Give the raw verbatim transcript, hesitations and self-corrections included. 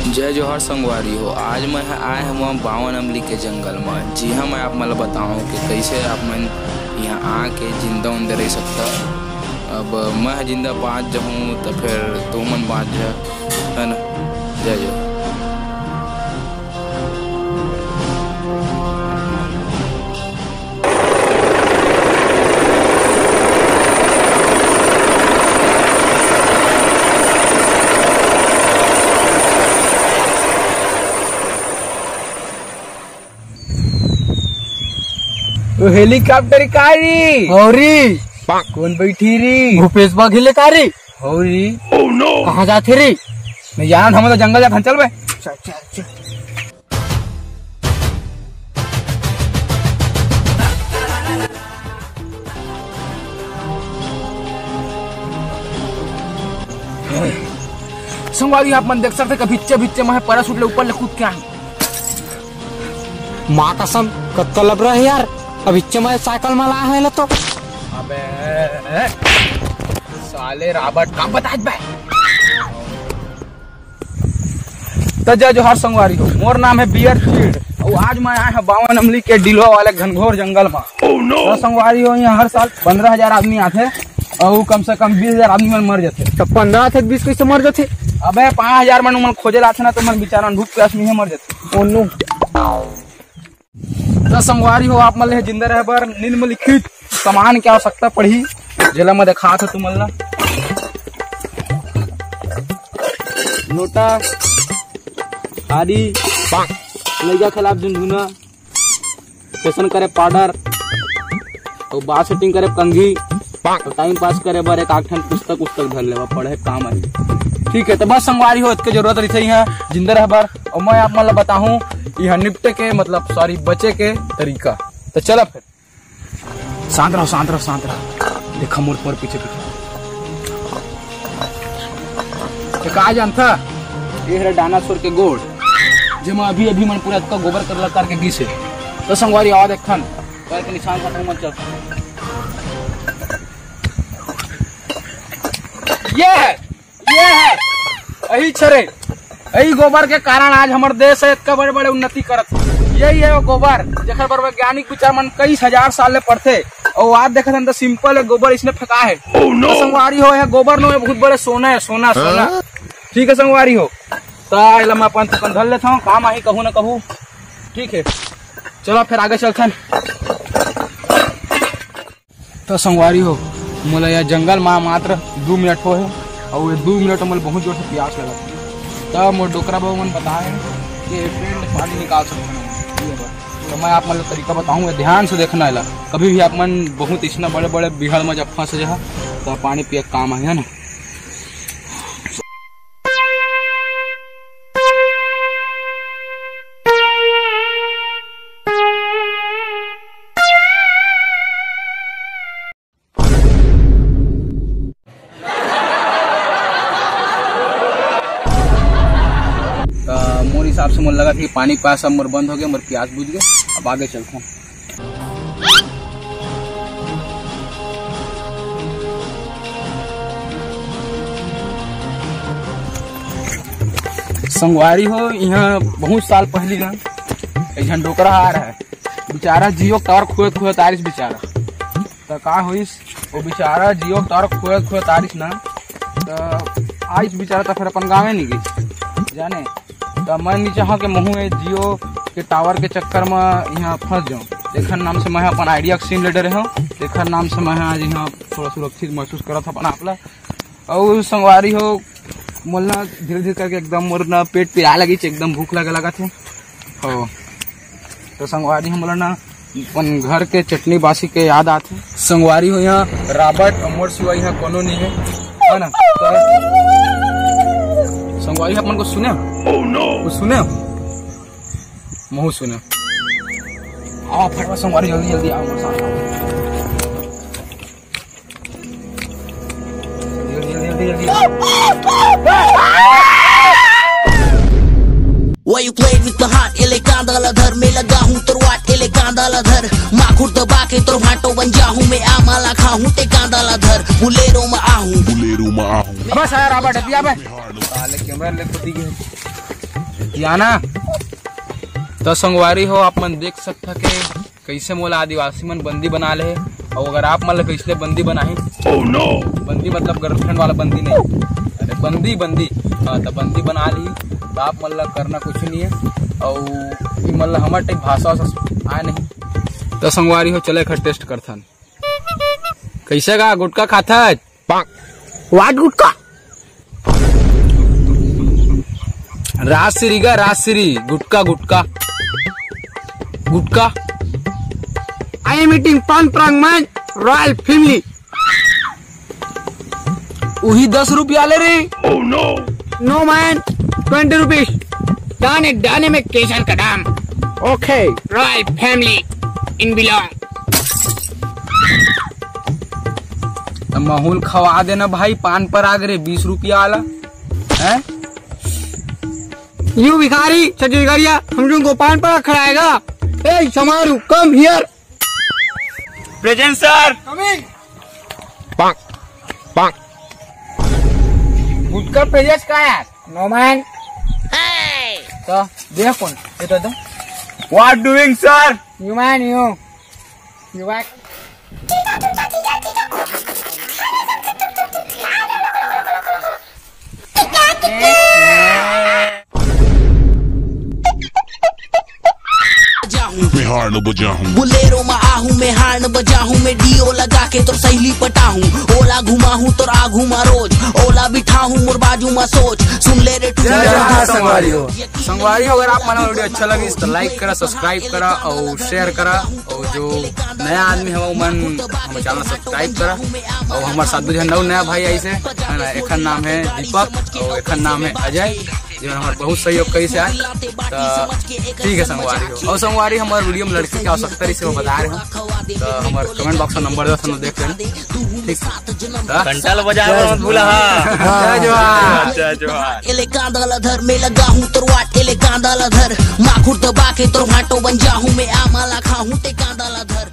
जय जोहार संगवारी हो, आज मैं ह आए हवं बावन अमली के जंगल म। जी हाँ, मैं आप मन ल बताऊँ कि कैसे आप मन यहाँ आके जिंदा उंदा रह सकता। अब मैं ह जिंदा बाँच जाहूँ त फिर तुमन बाँच जा, है ना? जय जोहार। ओ helicopter का री? हौरी। कौन बैठी री? भूपेश बघेल का री? हौरी। कहाँ जाथे री? मैं जानत हँव, मैं तो जंगल जात हँव, चल बे। चल, चल, चल। संगवारी, आप मन देख सकते, कभी इच्चे बिच्चे मैं पैराशूट ले ऊपर ले कूद के आए। माँ कसम, कत्ता लबरा हे यार, अब इच्चे मैं साइकिल में लाए हे ल तो। अबे, साले राबर्ट, काम बता बे। त जय जोहार संगवारी हो, मोर नाम हे बियर चीड़, अउ आज मैं आए हँव बावन अमली के डिलवा वाले घनघोर जंगल म। त संगवारी हो, यहाँ हर साल पन्द्रह हजार आदमी आथे, अउ कम से कम बीस हजार आदमी मन मर जाथे। त पन्द्रह आथे, बीस कैसे मर जाथे? अबे, पाँच हजार मन उमन खोजे ल आथे ना, त मन बेचारा मन भूख प्यास में ही मर जाथे। त संगवारी हो, आप मन ल जिंदा रहे बर निम्नलिखित सामान के आवश्यकता पड़ही, जेला मैं देखात हँव तुमन ला। लोटा, थारी, लइका खिलाफ झुनझुना, फैशन करे पाउडर, अउ बाल सेटिंग करे कंघी, अउ टाइम पास करे बर एक आध ठन पुस्तक उस्तक धर लेवा, पढ़े काम आही। ठीक है, त बस संगवारी हो, एतके जरूरत रहिथे इहाँ जिंदा रहे बर। अउ मैं आप मन ल बताहूँ इहाँ निपटे के, मतलब सॉरी, बचे के तरीका। त चला फिर। शांत रहो, शांत रहो, शांत रहो। देखा मोर, मोर पीछे, पीछे। ये का जानथा? ये हरे डायनासोर के गोड़, जेमा अभी, अभी मन पूरा अतका गोबर कर लगा करके गिस हे। त संगवारी, आवा देखथन, पैर के निशान का मन चल। ये है, ये है, यही छरे, यही गोबर के कारण आज हमर देश हे इतका बड़े-बड़े उन्नति करत हे। यही हे वो गोबर, जेकर बर वैज्ञानिक विचार मन कई हजार साल ले पढ़थे। अउ आज देखत हन त simple हे, गोबर इसने फेंका हे। त संगवारी हो, ये गोबर नो, ये बहुत बड़े सोना हे, सोना, सोना। ठीक हे संगवारी हो, त एला मैं अपन, अपन धर लेथव, काम आही कहूँ न कहूँ। ठीक हे, चलो फिर आगे चलथन। त संगवारी हो, मोला यह जंगल मा मात्र दू मिनट होहे, अउ ये दू मिनट मोला बहुत जोर से प्यास लगत हे। त मोर डोकरा बाबू मन बताए हे कि पेड़ ले पानी निकाल सकते हैं। त मैं आप मन ल तरीका बताहूँ, ध्यान से देखना एला। कभी भी आप मन बहुत इसना बड़े-बड़े बिहड़ में जब फंस जाहा, त पानी पिए के काम आही, है ना? त मोर हिसाब से मोर लगत हे पानी पास अब मोर बंद हो गया, मोर प्यास बुझ गया। अब आगे चलते हैं। संगवारी हो, इहाँ बहुत साल पहली ना एक झन डोकरा आ रहा है, बेचारा जियो के टावर खोजत खोजत आरिस बेचारा। त का होइस, वो बेचारा जियो के टावर खोजत खोजत आरिस ना, त आइस बेचारा, त फिर अपन गाँवे नहीं गइस जाने। त मैं नहीं चाहूँ कि महूँ ये जियो के टावर के चक्कर में यहाँ फंस जाऊँ। एखर नाम से मैं अपन आइडिया के सिम ले डरे हूँ, एखर नाम से मैं आज यहाँ थोड़ा सुरक्षित महसूस करत हूँ अपन आप ला। अउ संगवारी हो, मोला ना धीरे धीरे करके एकदम मोर ना पेट पिराए लगिस, एकदम भूख लगे लगत हे। हो, त संगवारी हो, मोला ना अपन घर के चटनी बासी के याद आथे। संगवारी हो, यहाँ राबर्ट अउ मोर सिवा यहाँ कोनो नहीं है, है ना? त संगवारी हो, अपन को सुने? कुछ सुने? महूँ सुने। आओ फटाफट संगवारी, जल्दी जल्दी आओ, मोर साथ आओ। Why you playing with my heart? एले कांदा ला धर, मैं लगा हूँ तोर वाट, एले कांदा ला धर, माखुर दबा के तोर भाटो बन जाहूँ, मैं आमा ला खाहूँ, ते कांदा ला धर, बुलेरो में आहूँ। बुलेरो में आहूँ। अबे साला राबर्ट, हटिया बे। साले कैमरा ले खुद ही गए। जाना। तो संगवारी हो, आप मन देख सकत ह के कइसे मोला आदिवासी मन बंदी बना ले हे, अउ अगर आप मन ला कइसे बंदी बनाही, oh no, बंदी मतलब गर्लफ्रेंड वाला बंदी नहीं, अरे बंदी, बंदी, हाँ, तो बंदी बना ली, तो आप मन ला करना कुछ नहीं है, अउ ये मन ला हमर टाइप भाषा वाषा आए नहीं। तो संगवारी हो, चले एखर टेस्ट करथन। कइसे गा, गुटखा खाथस? What गुटखा? राजश्री गा, राजश्री, गुटखा, गुटखा, गुटखा। I am eating पान पराग man, royal family। उही दस रुपया ले रे। Oh no। No man, twenty rupees। दाने दाने में केसर का दाम। Okay। Royal family in belong। त महूं ल खवा देना भाई, पान पराग रे, बीस रुपया वाला। हैं? You भिखारी, छत्तीसगढ़िया, हम तुमको पान पराग खिलाएगा। ए, Samaru, come here। Present sir। Coming। गुटखा पेरियस का यार? No man। तो दे कौन? ये तो दो। What doing sir? You man, you। You back। मैं हार्न बजाऊं। बुलेरो में आहूं, मैं हार्न बजाऊं, मैं डीओ लगा के तोर सहेली पटाऊं, ओला घुमाऊं तोर आगू मा रोज, ओला बिठाऊं मोर बाजू मा सोच, सुन ले रे टू। जय जोहार संगवारी हो। संगवारी हो, अगर आप मन वीडियो अच्छा लगिस तो लाइक करा, सब्सक्राइब करा अउ शेयर करा, अउ जो नया आदमी हवय ओमन हमर चैनल सब्सक्राइब करा, अउ हमर साधु झंडा नया भाई आइस हे, है ना, एखर नाम है दीपक अउ एखर नाम है अजय, जेमन हमर बहुत सहयोग करिस हे। त ठीक है संगवारी हो, अउ संगवारी हमर वीडियो में लड़की के आवश्यकता रहिस हे, वो बता रहे हो, त हमर कमेंट बॉक्स में नंबर देवत हन, देख लेना। ठीक। त घंटा ल बजाए बर मत भूला हा। जय जोहार। जय जोहार। एले कांदा ला धर, मैं लगाहूं तोर वाट, एले कांदा ला धर, माखुर दबा के तोर भांटो बन जाहूं, मैं आमा ला खाहूं, ते कांदा ला धर।